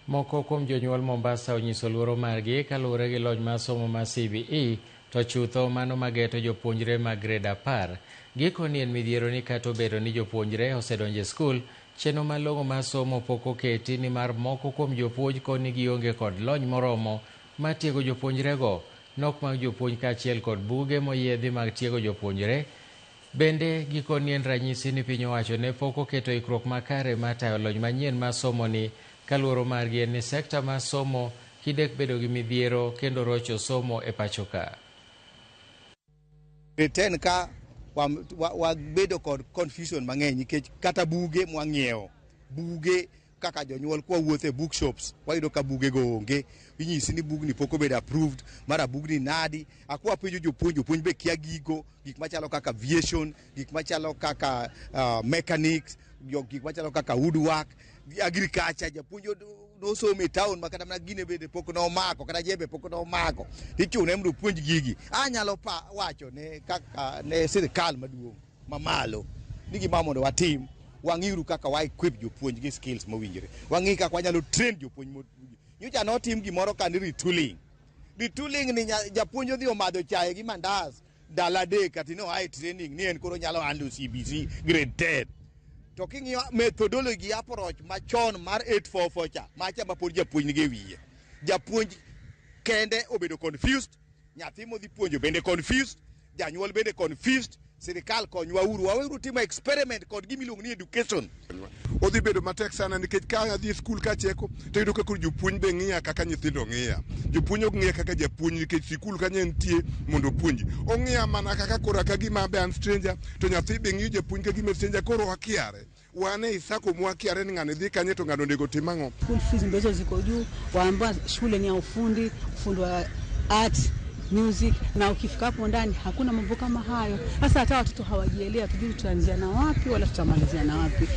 Moko kuom jonyuol Mombasa onyiso luoro margi kaluwore gi lony mar somo mar CBE to chutho mano mageto jopuonjre mag grade 10. Gikoni en midhiero ni kata obedo ni jopuonjre osedonjo e skul, chenro malong'o mar somo pok oketi nimar moko kuom jopuonj koni gionge kod lony moromo mar tiego jopuonjrego. Nok mag jopuonj kaachiel kod buge moyiedhi mag tiego jopuonjre bende gikoni en ranyisi ni piny owacho ne pok oketo ikruok makare mar tayo lony manyien mar somo ni kaluoro margi en ni sekta mar somo kidek bedo gi midhiero kendo rocho somo e pacho ka. Grade 10 ka wabedo kod confusion mang'eny nikech kata buge mwang'iewo, buge kaka jonyuol kwa wuotho e bookshops wayudo ka buge go onge, inyisi ni bugni pok obedo approved, mara bugni nadi. Akwa penjo jopuonj, jopuonj be kia gigo, gik machalo kaka aviation, gik machalo kaka mechanics, gik machalo kaka woodwork, agriculture. Japuonj nosomo e town ma kata mana gine bende pok nomako, kata jembe pok nomako, tichune mondo opuonj gigi. Anyalo wacho ne kaka ne sirikal maduong' mamalo ni gima mondo watim, wang'iuru kaka wa equip jopuonj gi skills mowinjore, wang'i kaka wanyalo train jopuonj. Nyocha notim gimoro ka ni retooling. Retooling ni japuonj odhi omadho chae gi mandas ndalo 3 ati no ae training ni en koro nyalo handle CBC grade 10. To king'iyo methodology approach machon mar 844 cha, macha ma pod japuonj nigi e wiye. Japuonj kende obedo confused, nyathi modhi puonjo bende confused, janyuol bende confused. Sirikal konywa uru, waweuru timo experiment kod gima iluongo ni education. Odhi bedo matek sana nikech ka adhi e skul kacheko to iyudo ka koro jopuonj be ng'iya kaka nyithindo ng'iya. Jopuonj ok ng'iya kaka japuonj nikech sikul kanyo entie mondo opuonji. Ong'iya mana kaka koro ka gima be an stranger, to nyathi be ng'iyo japuonj ka gima stranger, koro wakiare. Wan e sako mwakiare ni ng'ani dhi kanye to ng'ano onego tim ang'o. School fees ndio hizo ziko juu, waambiwa shule ni ya ufundi, ufundi wa art, music, na ukifika hapo ndani hakuna mambo kama hayo. Sasa hata watoto hawajielewi, hatujui tutaanzia na wapi wala tutamalizia na wapi.